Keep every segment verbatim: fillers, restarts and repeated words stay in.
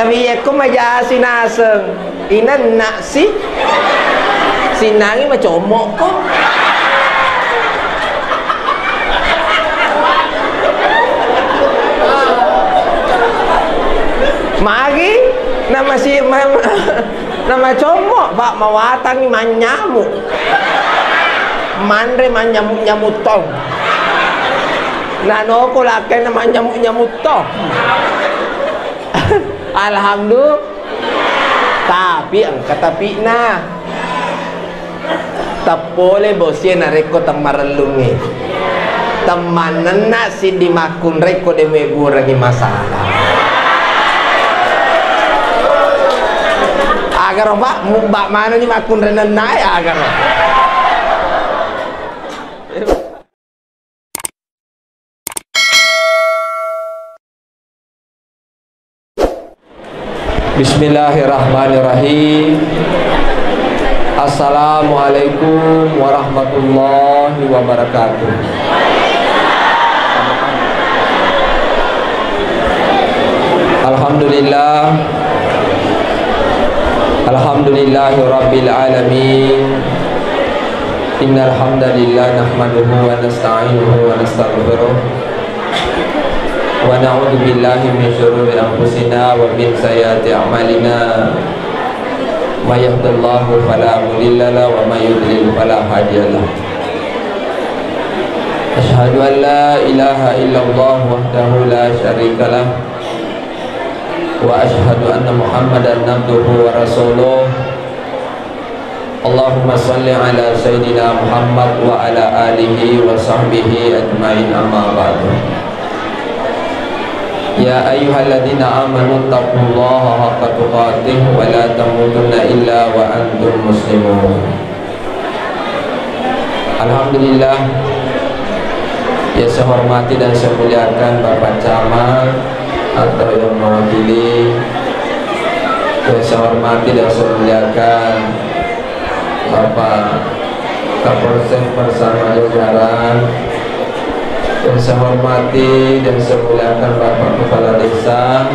Tapi ko majasi naseng, inenna si, sinangi macommo ko. Magi namasi ma-, namacommo, Pak, mawatangi manyamu. Manre manyamu-nyamu tong. Nanoko lakkainna manyamu-nyamu tong. Alhamdulillah. Tapi engka tapi'na. Teppole bosie narekko temmarellungngi. Temmannenna siddi makkunrai ko de muegurengngi masalah. Agaro, Pak, mubba manenni makkunrai nennae, agaro. Bismillahirrahmanirrahim. Assalamualaikum warahmatullahi wabarakatuh. Alhamdulillah. Alhamdulillahi rabbil alamin. Innal hamdalillah nahmaduhu wa nasta'inuhu wa nastaghfiruh. Wa na'udzu billahi min syururi anfusina wa min sayyiati a'malina. May yahdihillahu fala mudilla lahu wa may yudlil fala hadiya lahu. Asyhadu an la ilaha illallah wahdahu la syarika lah. Wa asyhadu anna Muhammadan abduhu wa rasuluh. Allahumma salli ala Sayyidina Muhammad wa ala alihi wa sahbihi ajmain, amma ba'du. Ya ayyuhalladzina amanu taqullaha haqqa tuqatih wa la tamutunna illa wa antum muslimun. Alhamdulillah, yang saya hormati dan saya muliakan Bapak Camat atau yang mewakili, yang saya hormati dan saya muliakan Bapak Kapolsek bersama jajaran, yang saya hormati dan saya muliakan Bapak Kepala Desa,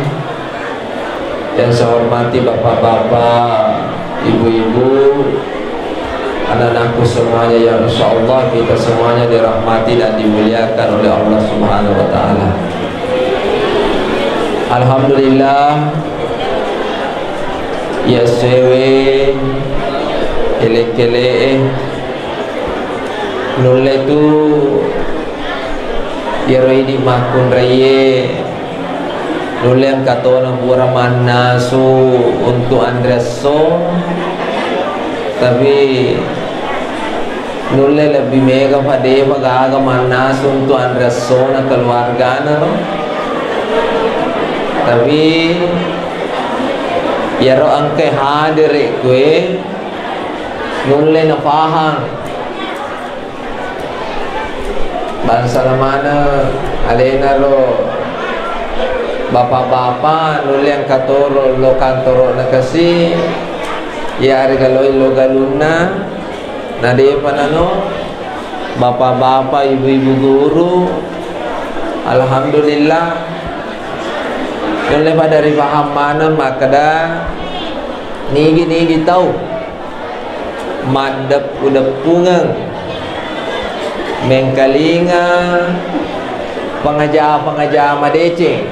yang saya hormati bapak-bapak, ibu-ibu, anak-anakku semuanya yang insya Allah kita semuanya dirahmati dan dimuliakan oleh Allah Subhanahu wa Ta'ala. Alhamdulillah, iya sewe, ele-kele, nulle tu iyaro idi makkunraie, nulle engka tona pura mannasu untuk anre esso, tapi nulle lebbi mega fa defa gaga mannasu untuk anre essona keluargana ro. Tapi iyaro engka hadere kue nulle nafahang. Bangsana maneng alena ro bapa-bapa nulle engka toro lo kantoro'na kasi, iyarega loi lo galunna, na depa nano bapa-bapa, ibu-ibu guru. Alhamdulillah, nulle pada rifahang maneng makkeda nigi-nigi tau maddeppu-deppungeng, mengkalinga pangaja-pangaja madeceng.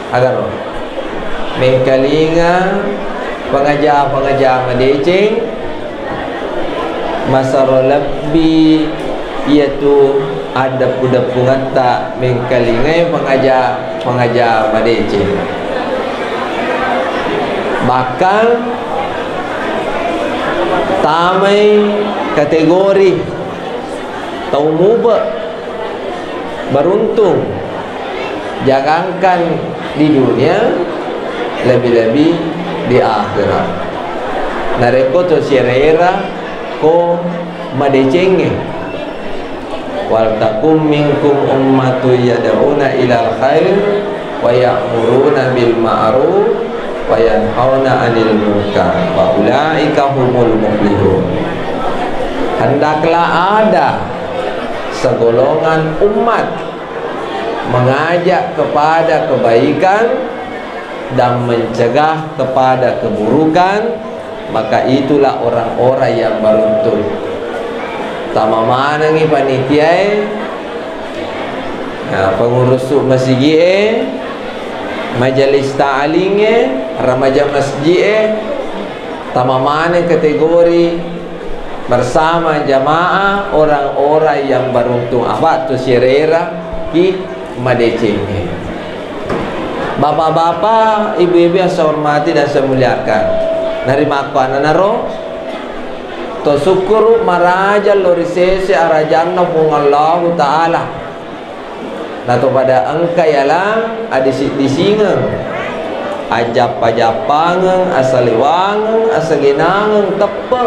Agaro mengkalinga pangaja-pangaja madeceng, masero lebbi iyatu addeppu-deppungetta mengkalingai pangaja-pangaja madeceng. Bahkan tamai kategori tau mube, beruntung, jangankan di dunia, lebih-lebih di akhirat. Narekko to sirera ko madecengnge. Waltakum minkum ummatun yad'una ilal khair wa ya'muruna bil ma'ruf wa yanhauna 'anil munkar wa ulaika humul muflihun. Hendaklah ada segolongan umat mengajak kepada kebaikan dan mencegah kepada keburukan, maka itulah orang-orang yang beruntung. Tama manengi panitiae, nah, pengurus masigie, majelis ta'linge, remaja masjie, tama maneng kategori bersama jamaah orang-orang yang beruntung. Apa tu sirera ki madecengnge. Bapak-bapak, ibu-ibu yang saya hormati dan saya muliakan, narimakko ananaro to sukkuru maraja lo ri sese arajanna Puang Allahu Ta'ala. Nato pada engka yalang adisi-disingeng, ajappa-jappangeng, asalewangeng, asagenangeng teppe.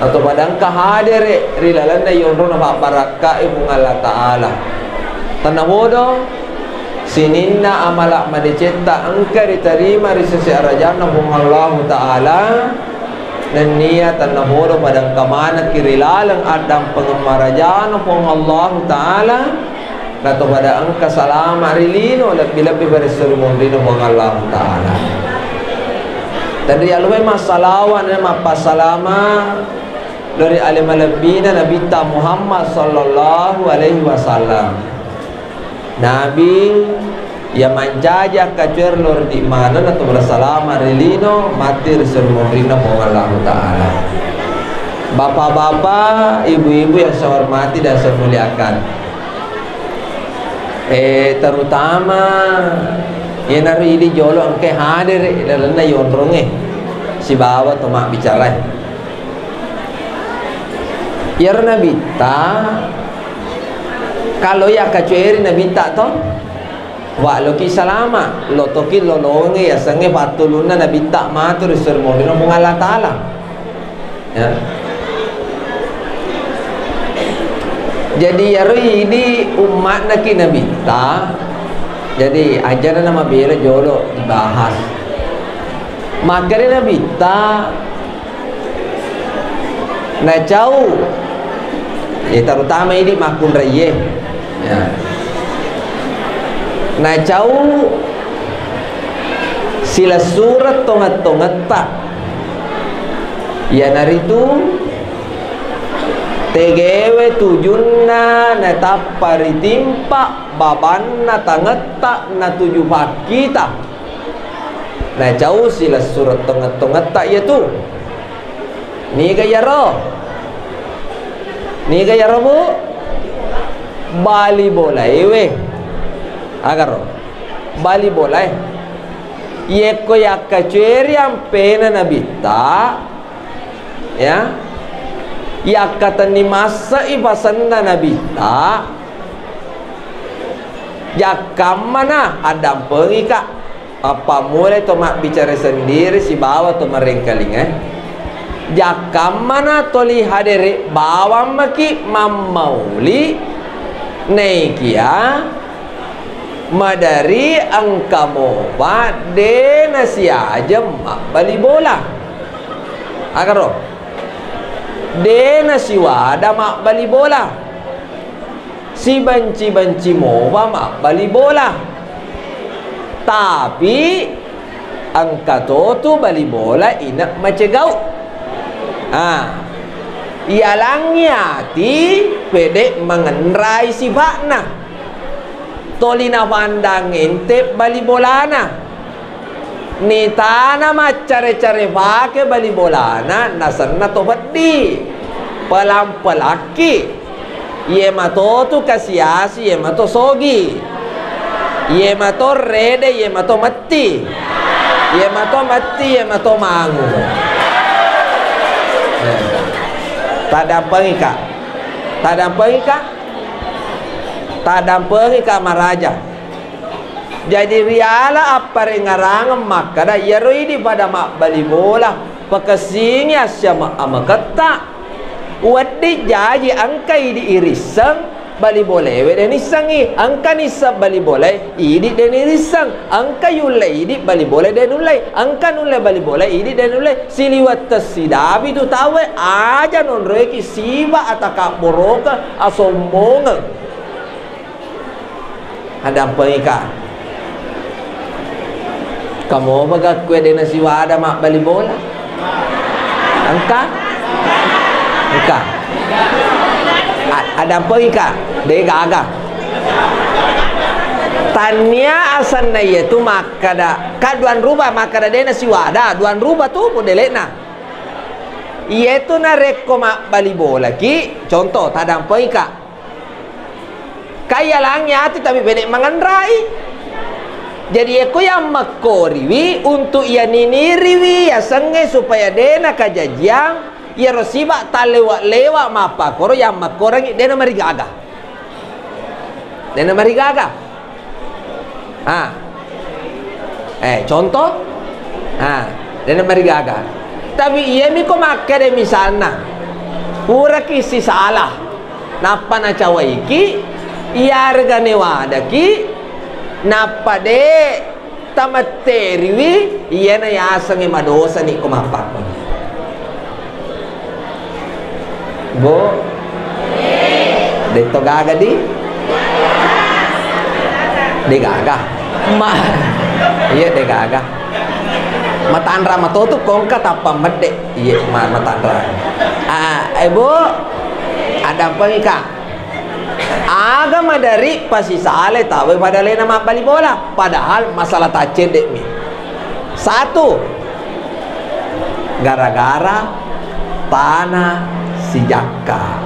Nato pada engka hadere ri lalenna yonrona pabbarakkae Puang Allah Ta'ala. Tennabodo sininna amala madecetta engka ritarima ri sese arajanna Puang Allahu Ta'ala, nennia tennabodo pada engka manekki ri laleng addampengeng marajana Puang Allahu Ta'ala, nato pada engka salama ri lino, lebbi-lebbi pada esso ri monrina Puang Allahu Ta'ala. Tenrialuai massalawa na mappassalama lori ale malebbina Nabitta Muhammad sallallahu alaihi wasallam. Nabi iya mancaji akkacuer lo ri maneng nato bersalama ri lino matti ri esso ri monrina Puang Allahu Ta'ala. Bapak-bapak, ibu-ibu yang saya hormati dan saya muliakan, eh, terutama iyanaro idi jolo engka hadere ri lalenna yonrongnge sibawa to mabbicarae. Iyaro Nabitta, kalau yakkacueri Nabitta to, wa loki salama, lo toki lolongengngi yasengnge pattulunna Nabitta matu ri esso ri monrina Puang Allah Ta'ala. Ya. Jadi iyaro idi ummatna ki Nabitta. Jadi ajana namabela jolo dibahas. Makkeda Nabitta, nacau, ya, terutama idi makkunraie, ya, nacau silessureng tongeng-tongetta, iyanaritu tegewe tujunna natappa ritimpa babanna tangetta natuju pakkita. Nacau silessureng tongeng-tongetta iyatu. Niga iyaro? Niga iyaro, Bu? Bali bolaewe. Agaro? Bali bolae. Yekko yakkacueri ampena Nabitta, ya, yakkatenni masse'i pasenna Nabitta, jakkammana addampengika. Appammulai to mabbicara sendiri sibawa to marengkalinga. Jakkammana toli hadere bawang maki mammauli, naikia madari engka mopa de nasiajeng mabbali bola. Agaro? De nasiwada mabbali bola. Sibanci-banci mopa mabbali bola. Tapi engka totu bali bola ina macegau. Ah. Yalangngi ati pede mangenrai sifa'na. Toli napandang ente bali bolana. Nitana maccare-care fake bali bolana, nasenna to peddi. Pelang-pelakki. Iye matotu kasi-asi, iye mato sogi. Iye mato rede, iye mato metti. Iye mato metti, iye mato mangu. Eh. Taddampengika. Taddampengika. Taddampengika maraja. Jadi riala apparengngarangeng makkeda, iyaro idi pada mabbali bola, pakessingi assiame-, ameketta. Wedding jaji engka idi irisseng, bali bolaewe de nissengngi. Engka nisseng bali bolae, idi de nirisseng. Engka yulle idi bali bolae de nullei. Engka nulle bali bolae, idi de nullei. Siliweng tessidapi tu tauwe, aja nonroiki siba atakabborokeng, asombongeng. Addampengika. Kamu baga kue dena siwada mabbali bola. Engka? Engka. A-, ada apa ika? De gaga. Tania asanna iya tu makkada, ka duan ruba makkada dena siwada, duan ruba tu modelekna. Iyetu narekko mabbali bolaki, contoh, tadampengika. Kaiyalangngi ati tapi pede mangenrai. Jadi, iyako yang makkoriwi untuk iya niniriwi yasengnge supaya dena kajajiang, iyaro siba tallewa-lewa mappakoro yang makkorangi dena marigaga. Dena marigaga. Ah. Eh, contoh? Ah, dena marigaga. Tapi iyami ko makkeda misalna, puraki sisala, nappa nacawaiki, iyarega newadaki, nappa de tametteriwi, iyana yasengnge madosani ko mappakkoni. Bo, detto gaga di? De gaga. Ma, iya de gaga. Matanra matotu kongka tappa medde. Iya, ma-, matanra. Ah, eh, Bu, ada apa nih, Kak? Aga maderi pasisale tawe pada lena mabbali bola, padahal masalah taccedde mi. Satu, gara-gara tana sijakka.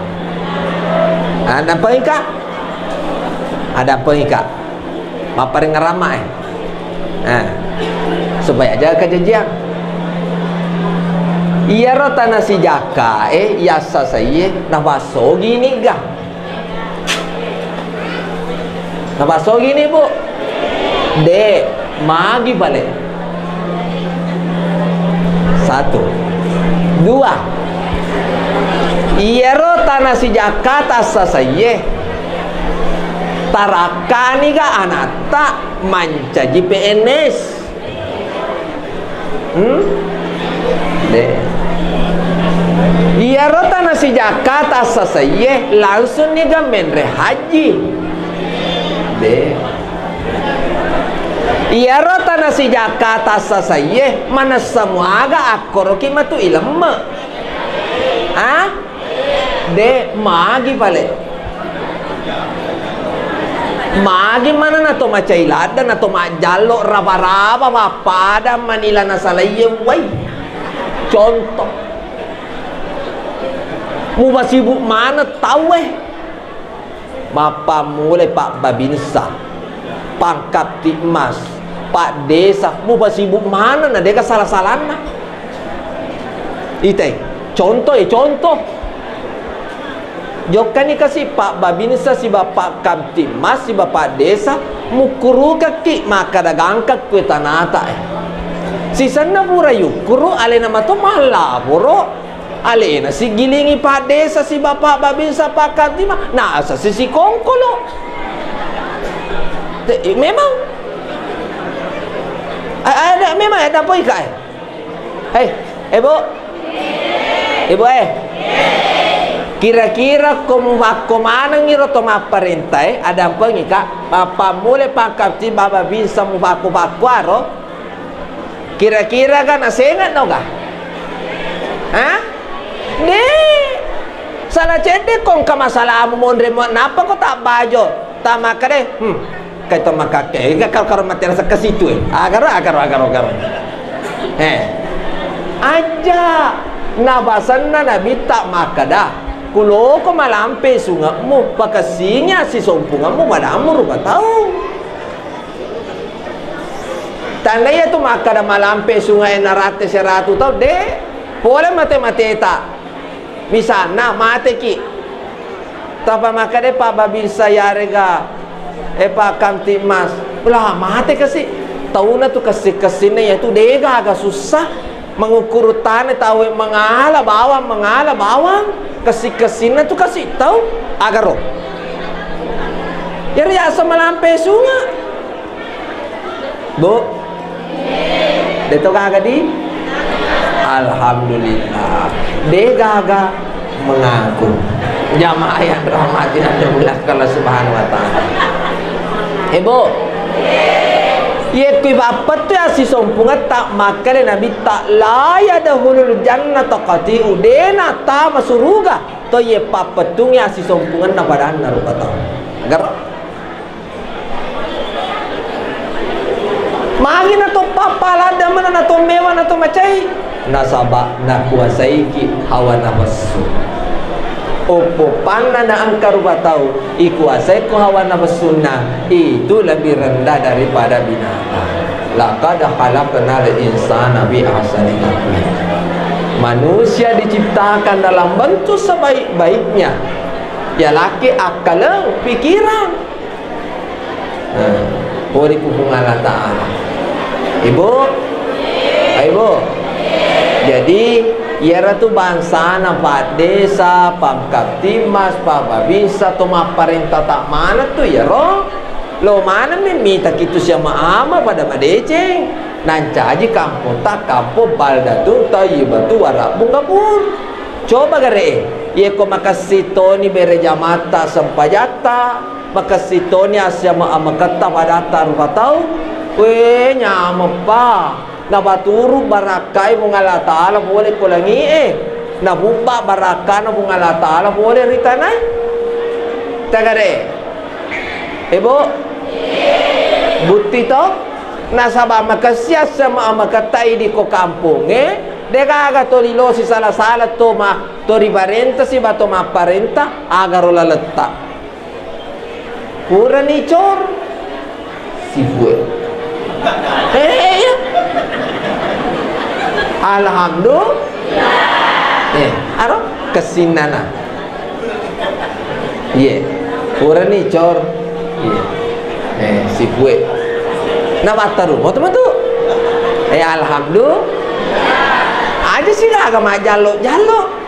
Ada apa ika? Ada apa ika? Mapparengngerang ma, eh. Nah, supaya aja kajajiang. Iyaro tana sijakka, eh, yassa saiye, nafasogi niga. Napasogi ni, Bu? De, magi pale. Satu. Dua. Iyaro tana sijakka tassasaiye. Tarakkaniga anatta mancaji P N S? Hmm? De. Iyaro tana sijakka tassasaiye langsung niga menre haji? De. Iyaro tana sijakka tassasaiye manessa muaga akkoroki matu ilemme? Ah? De, magi pale. Magi mana nato macai ladda, nato majjallo raba-raba, pappada manila nasalaiye wai. Contoh. Mubasibu mana tauwe. Mappammulai Pak Babinsa, Pak Kamtibmas, Pak Desa, mupasibu maneng na dega sala-salanna. Itai, contoh, eh, contoh. Jokkani kasi Pak Babinsa siba Pak Kamtibmas siba Pak Desa, mukkurukekki makkada gangka kue tanata, eh. Sisenna pura yukkuru alena mato mallaporo. Alena sigilingi Pak Desa siba Pak Babinsa Pak Kamtibmas, nasa si sikongkolo. Te-, memang. A-, ada, memang ada apa ika, eh? Hei, eh, Bu? Ibu, eh? Kira-kira ko mubakko maneng iro to mapparenta, eh? Ada apa ika? Mappammule Pak Kamtibmas Babinsa mubakko-bakko aro? Kira-kira ga nasenga no ga? Hah? De. Sala cedde ko engka masalamu monre mo, napa ko tabbajo? Tamakkade, hmm, kai to makakke, engka karo-karo mate rasa kesitu, eh. Agaro, agaro, agaro, agaro. Eh. Aja. Nabasanna Nabitta makkada, kuloko malampe sungemu, pakessingi assisompungemmu, madammu rupa tau. Tandai iyatu makkada malampe sungai naratte seratu tau, de. Pole mate-mateta. Misalna, mateki. Tapa makkada Pak Babinsa yarega, eh, Pak Kamtibmas. Lah, mate kasi. Tauna tu kessi-kessinna iyatu de gaga sussa. Mengukkuru tane tauwe mangala bawang, mangala bawang, kessi-kessinna tu kasi tau, agaro. Yari asa malampe sunga. Bu, deto gaga di? Alhamdulillah. De gaga mengaku. Jamaah yang dirahmati dan dimuliakan Allah Subhanahu wa Ta'ala. Eh, Bu. Iye kui pappettui assisompungetta, makkeda Nabitta, "La yadkhulul jannata qati'u," de nattama suruga to iye pappettungi assisompungenna padanna rupa tau. Agaro? Magi na to pappaladde mana na to mewa na to macai? Nasaba nakuasaiki hawa nafsu. Oppo panna na engka rupa tau, ikuasai ko hawa nafsunna, itu lebih rendah daripada binatang. Laqad khalaqnal insana fi ahsani taqwim. Manusia diciptakan dalam bentuk sebaik-baiknya. Ialaki akkaleng, pikiran. Nah, pole ku Puang Allah Ta'ala. Ibu? Ayo, Bu. Jadi, iyaratu bangsana Pak Desa, Pangkattimas, Pak Babinsa, to mapparenta tak mana tu iyaro? Lo mana mi mita kitu siama ama pada madeceng. Nancaji kampung tak kampung baldatun thayyibatu warabun gapur. Coba gare, iye ko makessing toni bere jamatta sempajatta, makessing toni assiama-, amaketta padatta rupa tau, we, nyameppa. Napaturu barakkai Puang Allah Ta'ala pole ko langi'e, nabubba barakkana Puang Allah Ta'ala pole ri tanae. Tegare? Ebo? Butti to? Nasaba makessing assiama-, amaketta idi ko kampongnge, degaga to lilosi sala-sala to ma-, to riparenta siba to mapparenta, agaro laletta. Purani cor sibue. Eh, iya. Alhamdulillah. Eh, aro kessinnana. Iye. Purani cor. Iye. Eh, sibue. Na battaru. Motu-motu. Eh, alhamdulillah. Aja silaga majallo-jallo.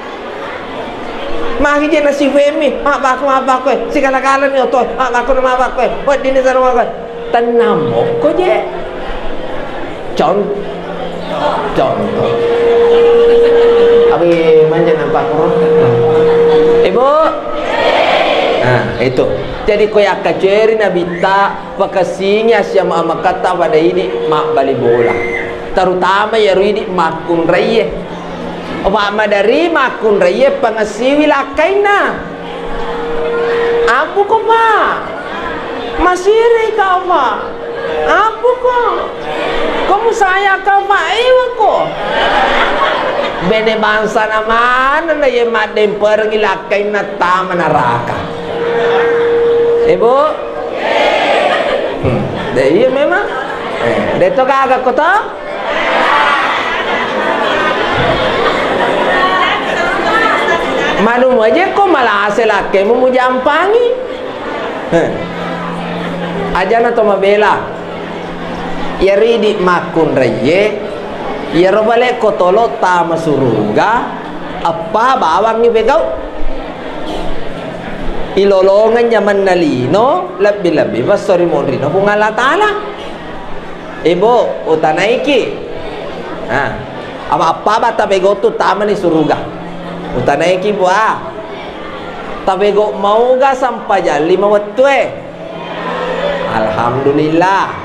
Magi je nasi femi, mabbaku, mabbaku, eh. Sigala-galani oto, mabbaku, mabbaku, eh. Weddinni sarua, eh. Tenang mokko je. Con-, contoh. Abi manja nampak kurang. Ibu. Nah, itu. Jadi ko yakkaceri Nabitta, pakessingi assiama-, amaketta pada idi mabbali bola. Terutama iyaro idi makkunraiye. Apa madari makkunraiye pangessiwi lakkainna. Ampuko, Pak. Masiri kau, Pak. Ampuko. Ko musaya kau, Pak, iwako. Bene bangsa na mana na ye maddemperengi lakkainna tama naraka. Ibu? Hmm. De iya memang. Eh, de to gaga ko to? Manu aja ko malase lakkemu mujampangi. Eh. Ajana to mabela. Iyaro idi makkunraiye, iyaro bale ko tolo tama suruga, eppa bawangngi pegau. Ilolongeng jamanna lino, lebbi-lebbi passori monrino Puang Allah Ta'ala. Ibu, utanaiki. Nah, apa-apa ba tabego tu tamani suruga. Utanaiki, Bu, ah. Tabego mauga sampajang lima wettue? Alhamdulillah.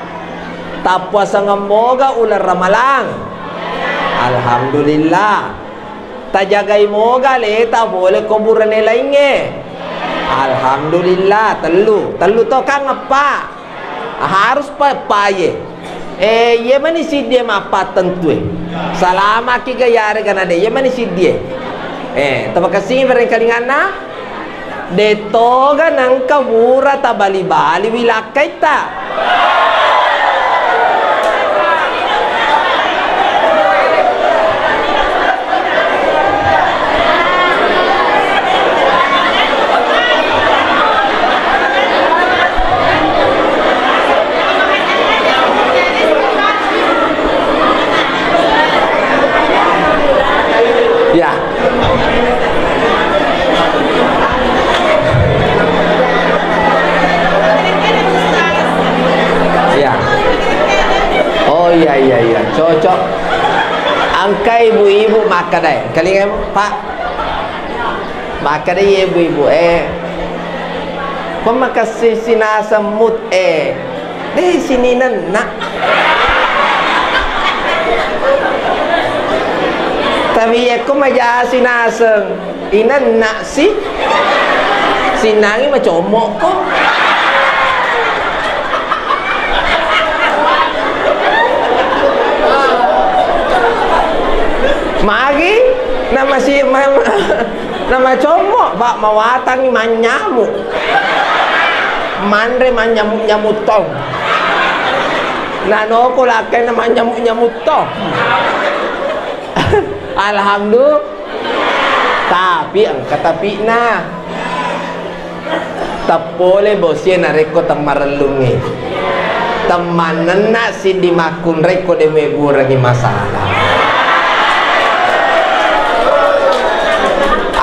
Tappuasangeng moga uleng ramalang? Alhamdulillah. Tajagai moga leta pole ko burane laingnge? Alhamdulillah, tellu. Tellu to kang eppa. Harus pa-, paye. Eh, iye mani siddie mappattentue. Salamaki ga yarega nade, iye mani siddie. Eh, tapakessingi barengkalinganna? Detoga nengka mura tabali-baliwi lakkaitta. Ya. Ya. Oh, iya, iya, iya. Cocok. Engka ibu-ibu makkadai. Kalinga, Pak. Makkadai ibu-ibu, eh. Pemakasih sinaseng mut, eh. Deh, sininenna. Tapi yakko majasi naseng, inenna si, sinangi macomokko. Magi, nama si, ma-, nama commo, Pak, mawatangi manyamu. Manre manyamu-nyamu tong. Nanoko lakkainna manyamu-nyamu tong. Alhamdulillah. Tapi engka tapi'na. Teppole bosie narekko temmarellungnge. Temmannenna siddi makkunrai ko de meburengi masalah.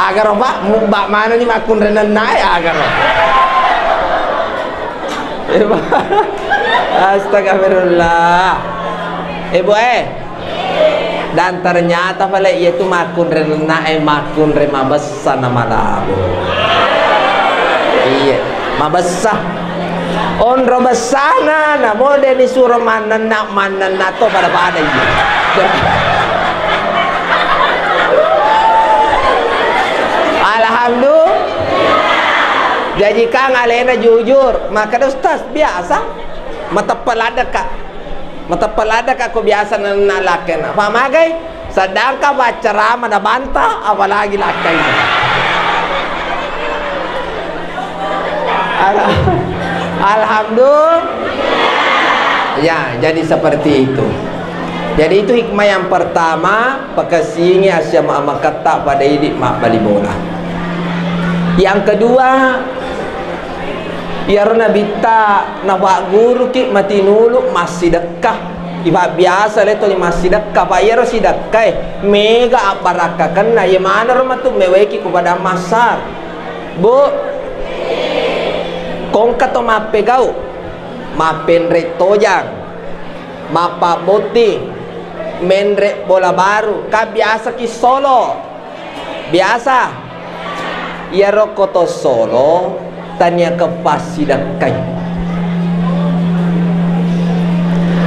Agaro, Pak, mubba manenni makkunrai nennae, agaro. Astagfirullah. Ibu, eh. Dan ternyata pale iyatu makkunrai nennae makkunrai mabessa na malabo. Iya, mabessa. Onro bessana, namo de nisuro mannenna, mannenna to pada-pada iya. Alhamdulillah. Jaji kang alena jujur, makkeda, "Ustaz, biasa." Mateppe ladde ka. Mateppe ladde ka ko biasa nenna lakkena. Fa magai? Sedangkan baccarama na banta, apalagi lakkainna. Al-, Alhamdulillah. Ya, jadi seperti itu. Jadi itu hikmah yang pertama, pakessingi assiama-, amaketta pada idi mabbali bola. Yang kedua, iyaro nabitta nafagguruki matinulu massidekka. Ipabbiasa le toni massidekka, pa iyaro sidekkae mega abbarakkakenna, iye manero matu mewaiki ku padang mahsyar. Bu, kongka to mappegau, mappenre tojang, mappabbotting, menre bola baru, ka biasaki solo. Biasa. Iyaro koto solo tania kepassidekkai.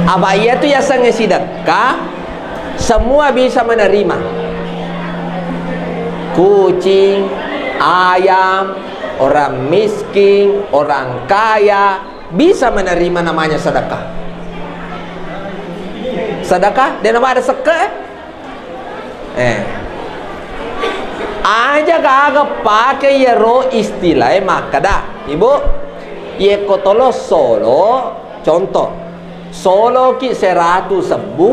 Apa iyatu yasengnge sidekka, semua bisa menerima. Kucing, ayam, orang miskin, orang kaya, bisa menerima namanya sedekah. Sedekah, de' napada sekke, eh? Eh. Aja gaga pake iyaro istilahe makkeda, Ibu, iyekko tolo solo, contoh, soloki seratu sebbu,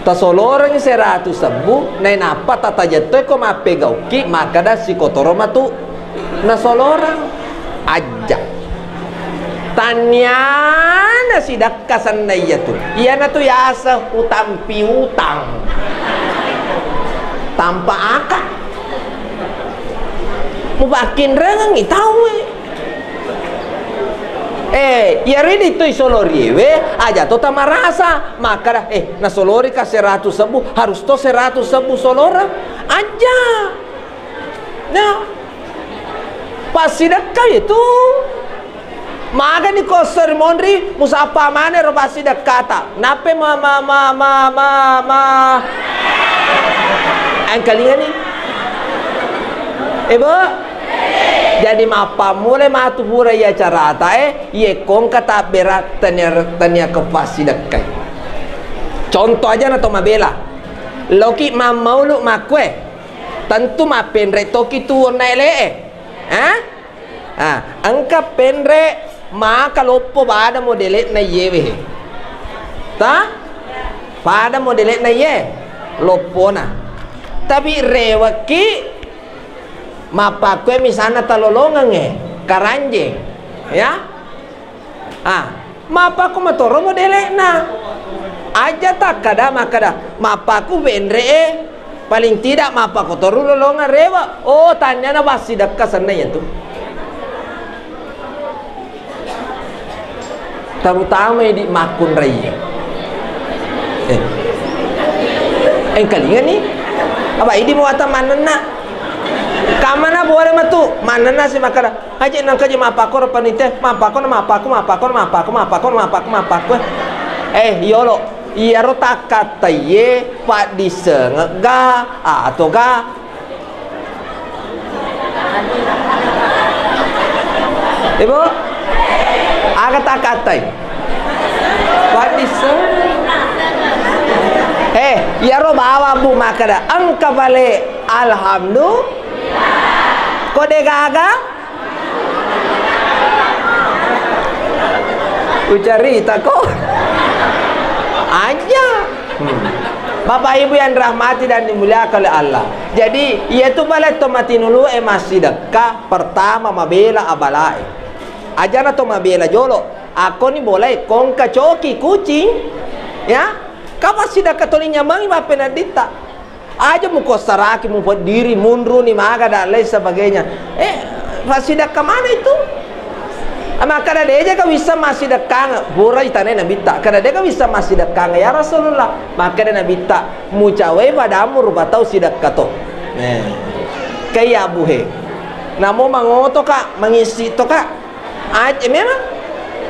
tasolorengngi seratu sebbu, nainappa tatajettoi ko mappegaukki makkeda sikotoro matu nasoloreng. Ajja. Tanniana sidekka senna iyatu. Iyanatu yaseng utang piutang. Tanpa akal. Mupakkinrengengngi tauwe. Eh, iyaridi tu isoloriewe, aja to tamarasa. Makkeda, eh, nasolorika seratu sebbu, harus to seratu sebbu soloreng. Ajja. Nah, passidekka itu. Magani ko esso ri monri, musappa maneng ro passidekkata. Nappe ma, ma, ma, ma, ma, ma. Engkalingani? Eh, Bu? Jadi mappammulai matu pura iya carata, eh, iye kongka tabbera tania, tania kepassidekkai. Contoh aja na to mabela. Loki mammaulu makkue. Tentu mappenre toki tu onna ele'e. Ha? Ah, engka penre maka loppo pada modele'na iyewe. Ta? Pada modele'na iye loppona. Tapi rewekki mappakkue misalna talolongengnge, karanjeng. Ya? Ah, mappaku matoro modele'na. Aja takkada makkada, mappaku benre'e, paling tidak mappaku toru lolongeng rewe. Oh, tanniana passidekka senna iyatu. Terutama idi makkunrai. Eh. Engkalingani? Apa idi muatan manenna? Kamana boleh matu? Manenna si makkada. Aja nangka je mappakko ro panitia, mappakko na mappakko, mappakko na mappakko, mappakko na mappakko, mappakko. Eh, yolo, iyaro takkataiye paddissengegga atoga? Ibu, aga takkattai? Paddisseng. Eh, iyaro bawang, Bu, makkeda engka pale alhamdulillah. Ko degaga? Ucaritako. Aja. Hmm. Bapak Ibu yang dirahmati dan dimuliakan oleh Allah. Jadi, iyatu pale to matinulu e massidekka, pertama mabela abalae. Ajana to mabela jolo. Akkoni bolae kongka coki kucing. Ya. Ka passidekka toli nyamangi mappenadditta. Aja mukossaraki, mupeddiri, munruni, maga, dan lain sebagainya. Eh, passidekka mana itu? Ah, makkeda, "De'jaga wisseng massidekkang." Pura itanai Nabitta. Kada de'ga wisseng massidekkang, "Ya Rasulullah." Makkeda Nabitta, "Mucawai padamu rupa tau sidekka to." Eh. Kaiya buhe. Namo mangoto ka, mangissi to ka. Aj-, memang.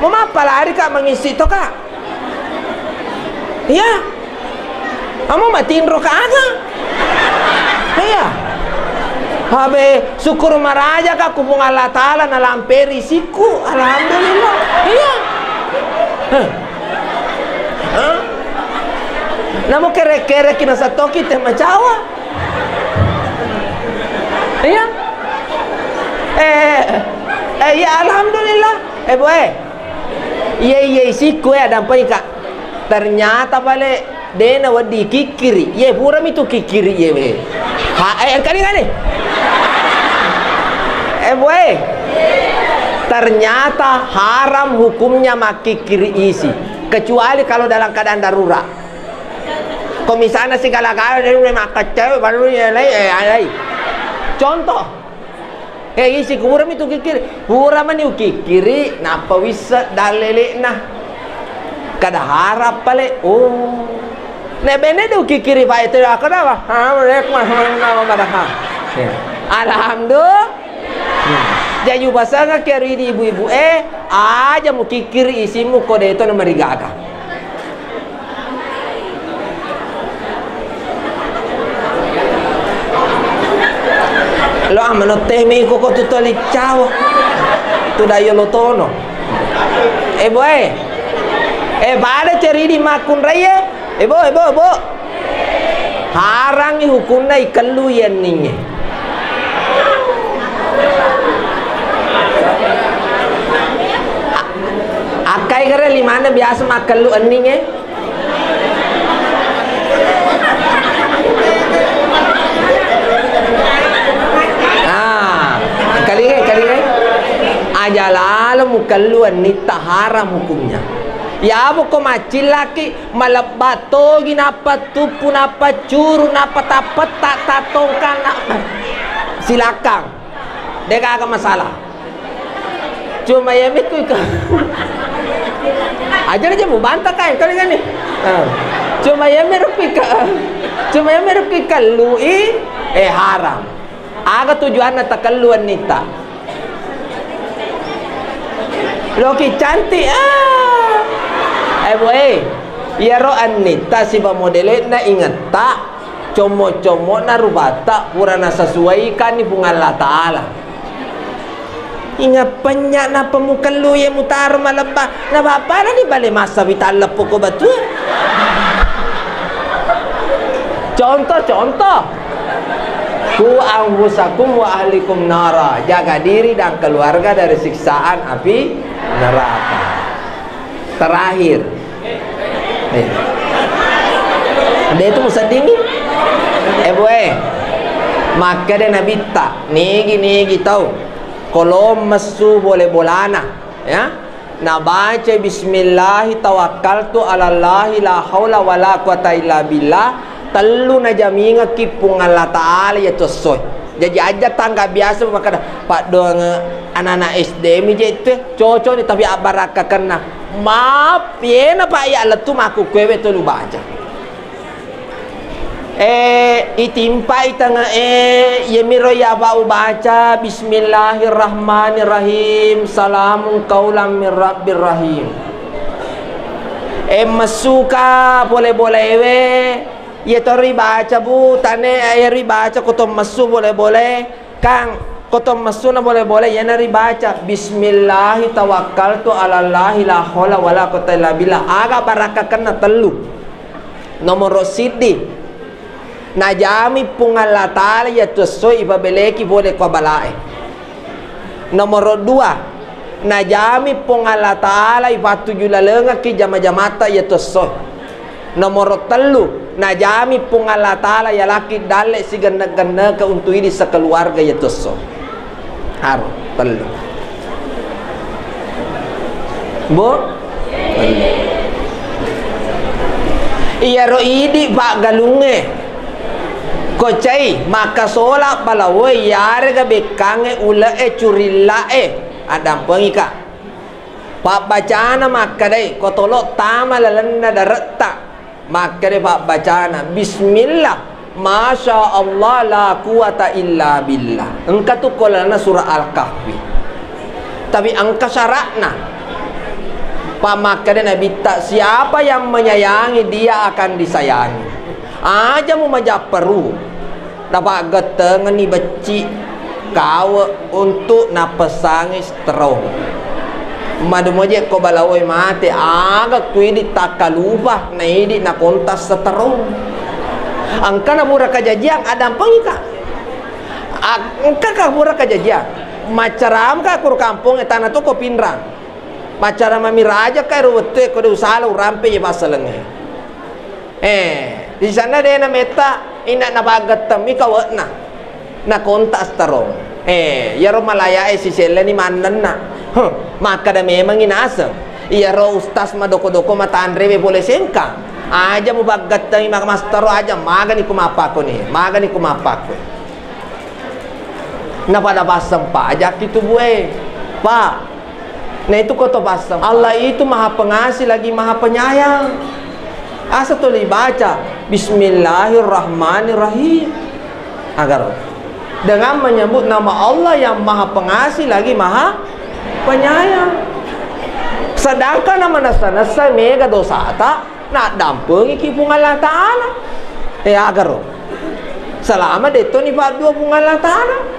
Mau mappalari ka, mangissi to ka. Iya. Amo matinro ka aga? Iya. Habe, syukur maraja ka ku Puang Allah Ta'ala nalamperi sikku. Alhamdulillah. Iya. Heh. Hah? Namo kere-kere kina satoki te macawa. Iya. Eh, eh, iya, alhamdulillah. Eh, boe. Iya, iya, isikku ya, dampai ka. Ternyata pale dena wedi kikkiri. Iya, pura mi tu kikkiri, iya, we. Ha, eh, engkani, engkani. Eh, boe. Ternyata haram hukumnya makikkiri isi. Kecuali kalau dalam keadaan darurat. Ko misalna sigala-gala de' ulle makkaccai, baru ni alai, eh, alai. Contoh. Eh, isi ku pura mi tu kikkiri. Pura mani ukikkiri, nappa wisse' dallele'na. Kada harap pale. Oh. Ne bene de' ukikkiri, Pak, itu ya, kada, Pak. Assalamualaikum warahmatullahi wabarakatuh. Eh. Alhamdulillah. Hmm. Jaji upasengekki ri idi ibu-ibu, eh, aja mukikkiri isimmu ko de' to namarigaga. Lo amano temi ko ko tu toli cawa. Tu dayo lo tono. Eh, boe. Eh, pada ceridi makkunraie. Eh, bo, eh, bo, bo. Harangngi hukunna ikellu yenningnge. A-, akkai kere limanna biasa makkellu enningnge? Ah, kalingai, kalingai. Aja lalo mukellu ennitta haram hukumnya. Ya, pokok maccillaki. Malebba togi nappa tuppu, nappa curu, nappa tappetta, tattongkang, na-, silakkang. De' gaga masalah. Cuma iya mi ku ika-, aja aja mubanta kae, kali kan ni? Ah. Cuma iya mi rupi ka-, cuma iya mi rupi kellui, eh, haram. Aga tujuanna takellu ennitta? Loki cantik, ah. Eh, boe, iyaro ennitta siba modele'na ingetta, commo-commona rupatta pura nasasuaikanni Puang Allah Ta'ala. Inga penya nappa mukellu ye mutaro malebba, na bapana ni bale masa witalleppo ko batu. Contoh, contoh. Ku anfusakum wa ahlikum nara. Jaga diri dan keluarga dari siksaan api neraka. Terakhir. Eh. De' tu museddingi. Eh, boe. Makkeda Nabitta, nigi-nigi tau kolom messu bole-bolana, ya. Nabaca bismillahi tawakkaltu alallahi la haula wala quwata illa billah, tellu najamingekki Puang Allah Ta'ala iya tu essoe. Jaji aja tangga biasa makkeda, "Paddoang anak-anak S D mi je tu, cocok ni tapi abbarakkakenna." Maaf, yena Pak iya lettu makkukkuewe tu lubaca. Eh, itimpai tange'e, iyemiro iyapa ubaca, "Bismillahirrahmanirrahim, salamun qaulam mir rabbir rahim." Eh, messuka pole bolewe, iye to ribaca, Bu, tane, eh, ribaca ko to messu pole bole. Kang, ko to messuna bole-bole, iyana ribaca, "Bismillahi tawakkaltu alallahi la haula wala quwwata illa billah." Aga barakkakenna? Tellu. Nomoro siddi, najami Puang Allah Ta'ala iyatu esso ipabeleki pole ko abalae. Nomoro dua, najami Puang Allah Ta'ala ipattuju lalengekki jama-jamatta iyatu esso. Nomoro tellu, najami Puang Allah Ta'ala iyalaki dalle sigenne-genneke untu idi sekeluarga iyatu esso. Aro, tellu. Bu? Tellu. Iyaro idi paggalungnge. Kocai, makkasola balawoe, iyarega bekkangnge, ule'e, curillae. Addampengika. Pabbacana makkedai, ko tolo tama lalenna dare'ta, makkedai pabbacana, "Bismillah, masya Allah, la quwata illa billah." Engka tu ko lalenna surah Al-Kahfi. Tapi engka syaratna. Pa makkeda Nabitta, "Siapa yang menyayangi, dia akan disayangi." Aja mumajapparu. Napaggettengenni becci kawe untuk nappessangi strong. Madu moje ko balawoe mate, aga ku idi takkalupa, na idi nakontak strong. Engkana pura kajajiang, addampengika. A-, engkaka pura kajajiang. Maccaramaka kuru kampongnge, tana to ko Pinrang. Maccara mami raja ka ero wettue ko de usala urampe je passalengnge. Eh, di sana de nametta, inna napaggettemmi kawe'na. Nakontak strong. Eh, iyaro malayae siselleni mannenna. Huh, makkeda memengngi naseng. Iyaro ustaz madoko-doko matanrewe pole Sengkang. Aja mupaggettengi mak-, mastero aja, magani ku mappakoni, magani ku mappakoni. Napada passempajakki tubue, Pak. Nah, itu koto passeng. Allah itu Maha Pengasih lagi Maha Penyayang. Asa tuli baca, "Bismillahirrahmanirrahim." Agar dengan menyebut nama Allah yang Maha Pengasih lagi Maha Penyayang. Sedangkan nama nessa-nessa mega dosata, naddampengiki Puang Allah Ta'ala. Eh, agaro. Selama dettoni paddua Puang Allah Ta'ala.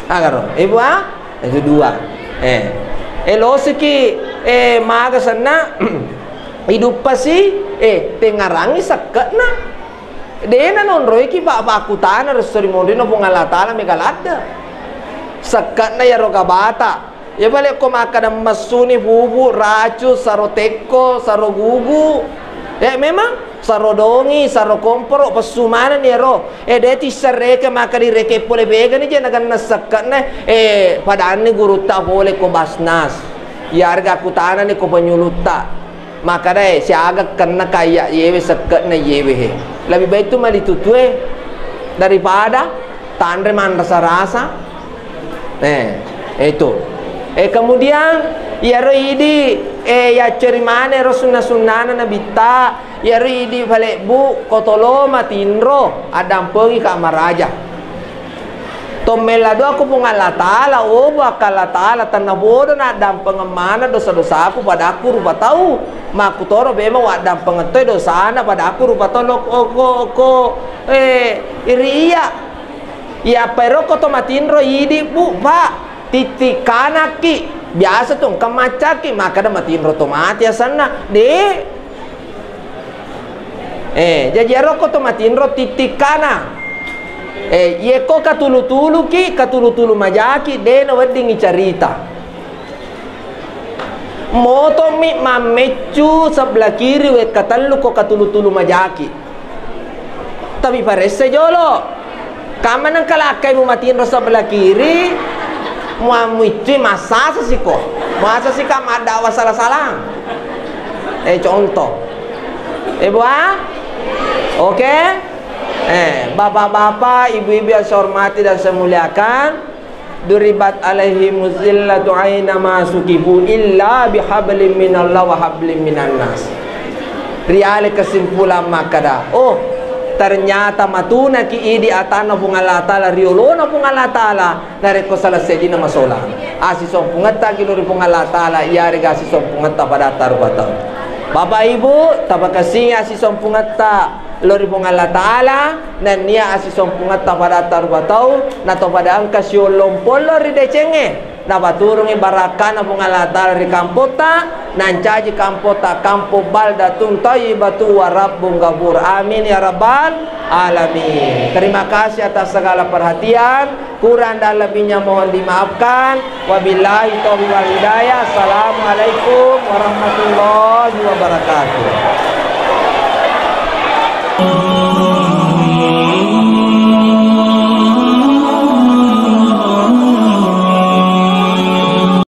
Agaro. Ibu, ah? Itu dua. Eh. Elosiki, eh, maga senna, iduppasi, eh, tengarangi sekke'na. Dena nonroiki pa-, pakkutana resso ri monrino Puang Allah Ta'ala mega ladde. Sekke'na iyaro gabata. Iya bale ko makkeda messuni bubu, racu, saro tekko, saro gugu. Eh, memang saro dongi, saro komporo, pessu manenni ero. Eh, de tissereke, makkeda reke pole begani je naganna sekke'na. Eh, padanni gurutta pole ko Basnas. Iyarega kutanani ko penyulutta. Makkedae, siaga kenna kayya yewe sekke'na yewe he. Lebih baik tu malitutue daripada tanre manrasa-rasa. Eh, itu. Eh, kemudian, iyaro idi, eh, yacceri maneng ro sunna-sunnana Nabitta, iyaro idi falebbu, kotolo matinro, addampengika maraja. Tommella doa ku Puang Allah Ta'ala, oh, Puang Allah Ta'ala, tennabodo naddampengeng maneng dosa-dosaku padakku rupa tau. Makkutoro memang waddampengeng toi dosana padakku rupa tau, lo-, oko, oko, eh, iri iya. Iyappa ero ko to matinro idi, Bu, Pak, titik kanakki. Biasa tu engka maccaki, makkeda matinro to mati asenna. De. Eh, jaji ero ko to matinro titik kana. Eh, iye ko katulu-tuluki, katulu-tulu majaki, de naweddingi carita. Moto'mi mammeccu sebelah kiri wekka tellu ko katulu-tulu majaki. Tapi paresse jolo. Kamma nengka lakkai mu matinro sebelah kiri, muammuiccui massasa siko. Muasa sika maddawa salah-salah. Eh, contoh. Eh, buah? Oke? Eh, bapak-bapak, ibu-ibu yang saya hormati dan saya muliakan, duribat alaihi muzillatu aina ma sukifu illa bihablim minallah wa hablim minannas. Riale kesimpulan makkada, oh, Ternyata matunaki idi atanna Puang Allah Ta'ala, riolona Puang Allah Ta'ala, narekko salah seddina masolang. Asisompungetta ki lao ri Puang Allah Ta'ala, iyarega asisompungetta padatta rupa tau. Bapak Ibu, tapakessingi asisompungetta lao ri Puang Allah Ta'ala, nennia asisompungetta padatta rupa tau, nato pada engka siollompollo ri decengnge. Napaturungi barakkana Puang Allah Ta'ala ri kampotta, nancaji kampotta kampong baldatun thayyibatu wa rabbun ghafur. Amin ya rabbal alamin. Terima kasih atas segala perhatian. Kurang dan lebihnya mohon dimaafkan. Wabillahi taufiq wal hidayah. Assalamualaikum warahmatullahi wabarakatuh.